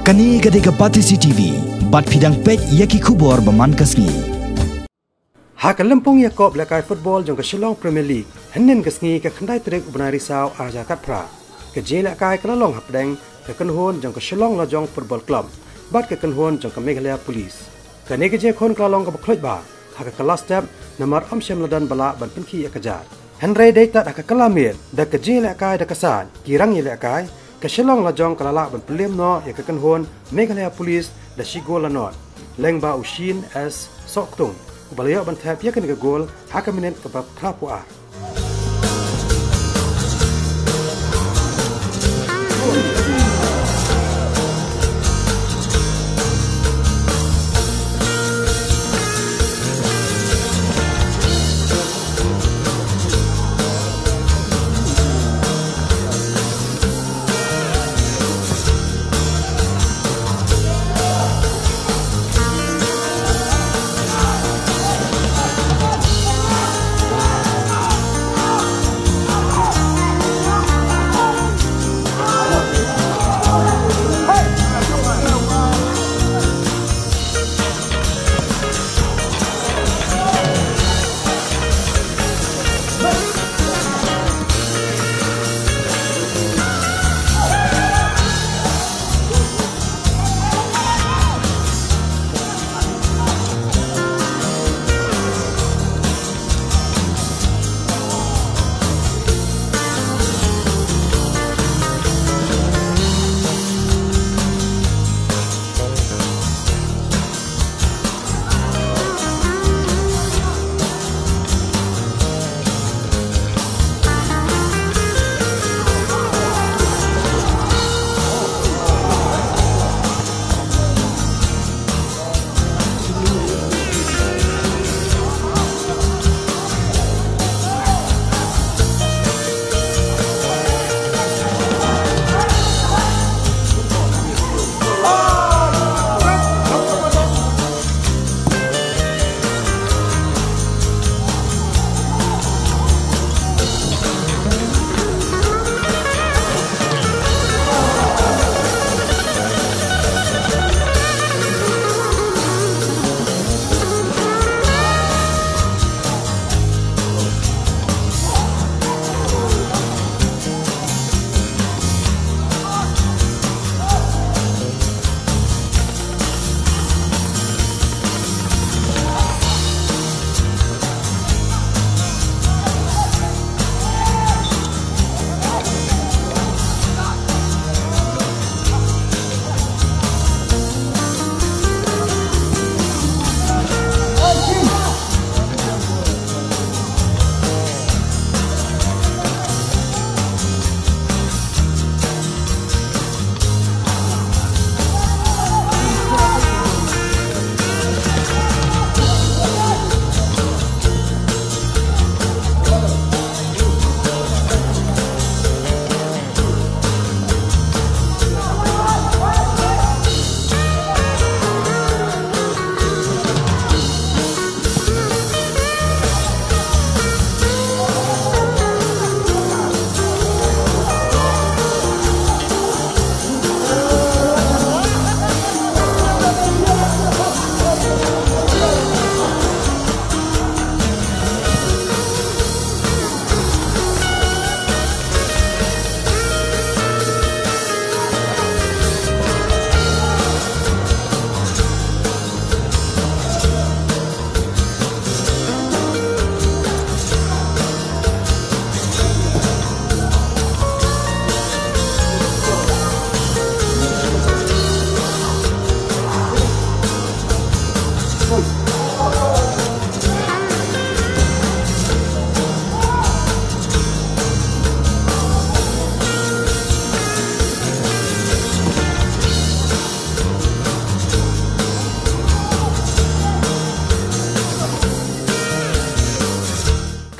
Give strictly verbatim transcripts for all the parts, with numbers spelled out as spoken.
Kane ka dei ka Batesi T V, bad phi dang peit ïa ki khubor ba man ka sngi. Ha ka lympung ïakop lehkai football jong ka Shillong Premier League, hynnin ka sngi ka khyndai tarik u bnai Risaw ar hajar khatphra, ka jingïalehkai ka la long hapdeng ka kynhun jong ka Shillong Lajong Football Club bad ka kynhun jong ka Meghalaya Police. Kane ka jingïakhun ka la long kaba khluid bha ha ka kylla step, namar ym shym la don ba lah ban pynkhih ïa ka jar. Hynrei dei tad ha ka kylla miet, da ka jingïalehkai da ka saiñ, ki rangïalehkai, ka Shillong Lajong ka la lah ban pynliem noh ïa ka kynhun Meghalaya Police da shi gol la nod, lyngba u Shin S Sohktung, uba la ïoh ban thep ïa kane ka gol ha ka minit kaba khyndai phew ar.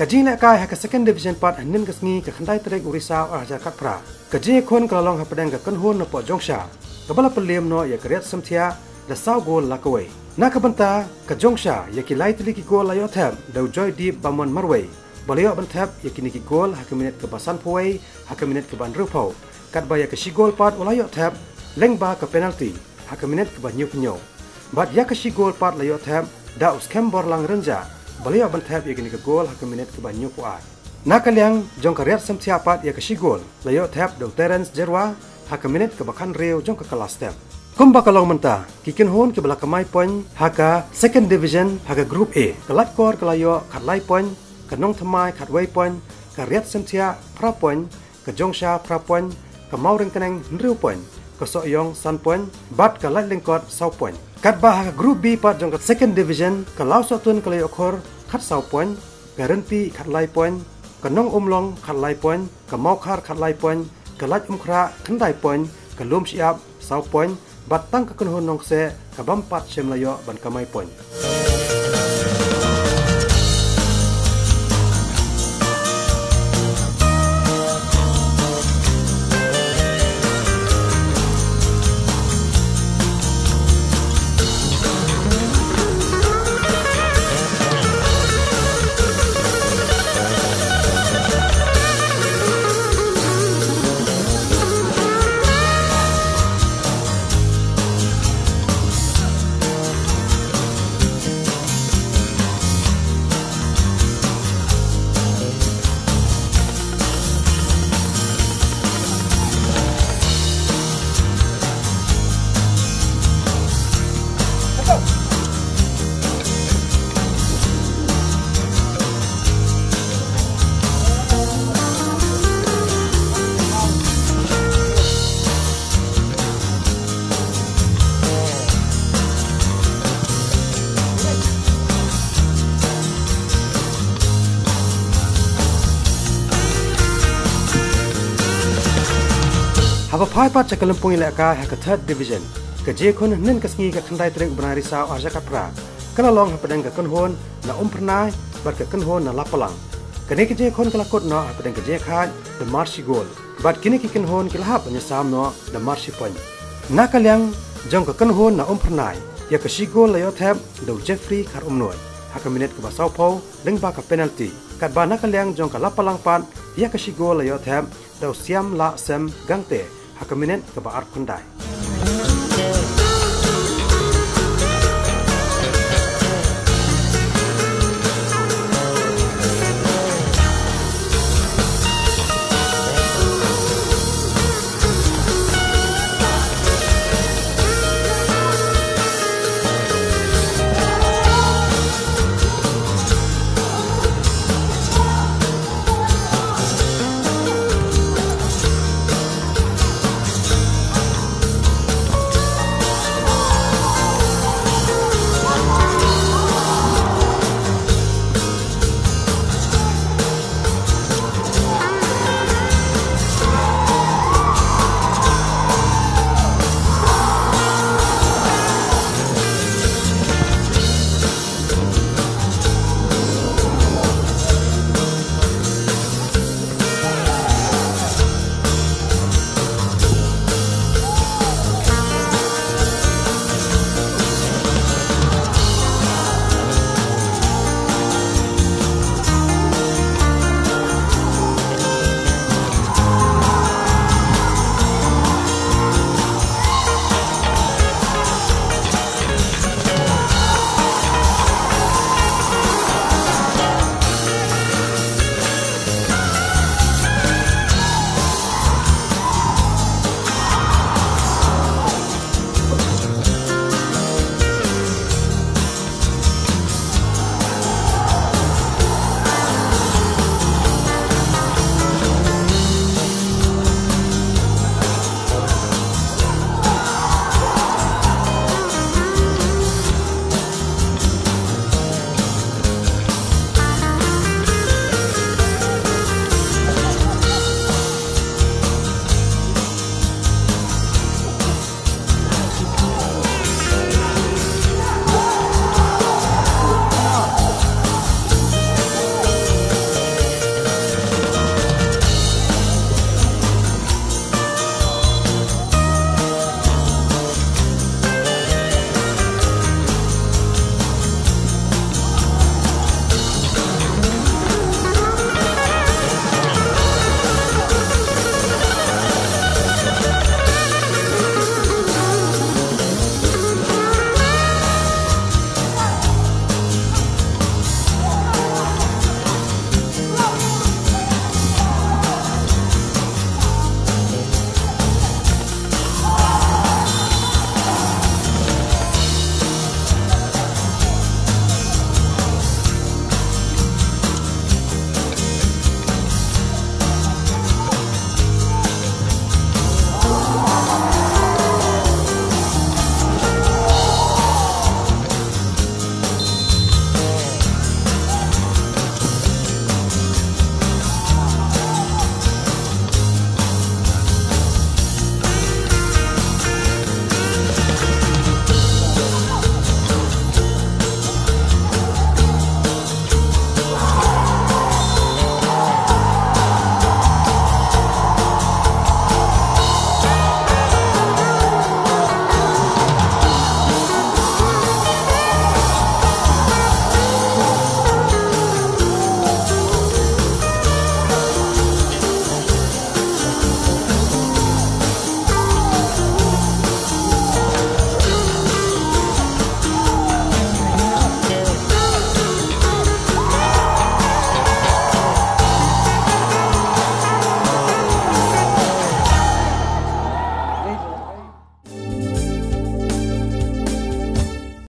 Ka jinglehkai ha ka Second Division pat hynnin ka sngi ka khyndai tarik u Risaw ar hajar khatphra. Ka jingïakhun ka la long hapdeng ka kynhun na Pok Jongsha, kaba la pynliem noh ïa ka Riat Sumthiah da saw gol la kawei. Na ka bynta ka Jongsha, ïa ki lai tylli ki gol la ïoh thep da u Joydeep Bamon marwei, ba la ïoh ban thep ïa kine ki gol ha ka minit kaba sanphew wei, ha ka minit kaba hynriewphew. Katba ïa ka shi gol pat u la ïoh thep lyngba ka penalty ha ka minit kaba hynñiewphew hynñiew. Bad ïa ka shi gol pat la ïoh thep da u Skhem Borlang Rynjah ba la ïoh ban thep ïa kane ka gol ha ka minit kaba hynñiewphew ar. Na ka liang jong ka Riat Syiemthiah pat ïa ka shi gol la ïoh thep da u Terence Jyrwa ha ka minit kaba khathynriew jong ka kylla step. Kumba ka long mynta, ki kynhun kiba la kamai point ha ka Second Division ha ka Group A, ka Laitkor ka la ïoh khatlai point, ka Nongthymmai khatwei point, ka Riat Syiemthiah phra point, ka Jongsha phra point, ka Mawryngkneng hynriew point, ka Sohiong san point, bad ka Laitlyngkot saw point. Katba ha ka Group B pat jong ka Second Division, ka Lawsohtun ka la ïoh khur khatsaw point, ka Rynpieh khatlai point, ka Nongumlong khatlai point, ka Mawkhar khatlai point, ka Laitumkhrah khyndai point, ka Lumshyiap saw point, bad tang ka kynhun Nongkseh ka bym pat shym la ïoh ban kamai point. Haba phai pat sha ka lympung ïalehkai ha ka Third Division, ka jingïakhun hynnin ka sngi ka khyndai tarik u bnai Risaw arhajar khatphra ka la long hapdeng ka kynhun na Umphyrnai bad ka kynhun na Lapalang. Kane ka jingïakhun ka la kut noh hapdeng ka jingïakhaid da mar shi gol. Bad kine ki kynhun ki la hap ban ïasam noh da mar shi point. Na ka liang jong ka kynhun na Umphyrnai, ïa ka shi gol la ïoh thep da u Jeffrey Kharumnuid ha ka minit kaba sawphew lyngba ka penalty. Katba na ka liang jong ka Lapalang pat, ïa ka shi gol la ïoh thep da u Siamlahsem Gangte ha ka minit kaba arphew khyndai.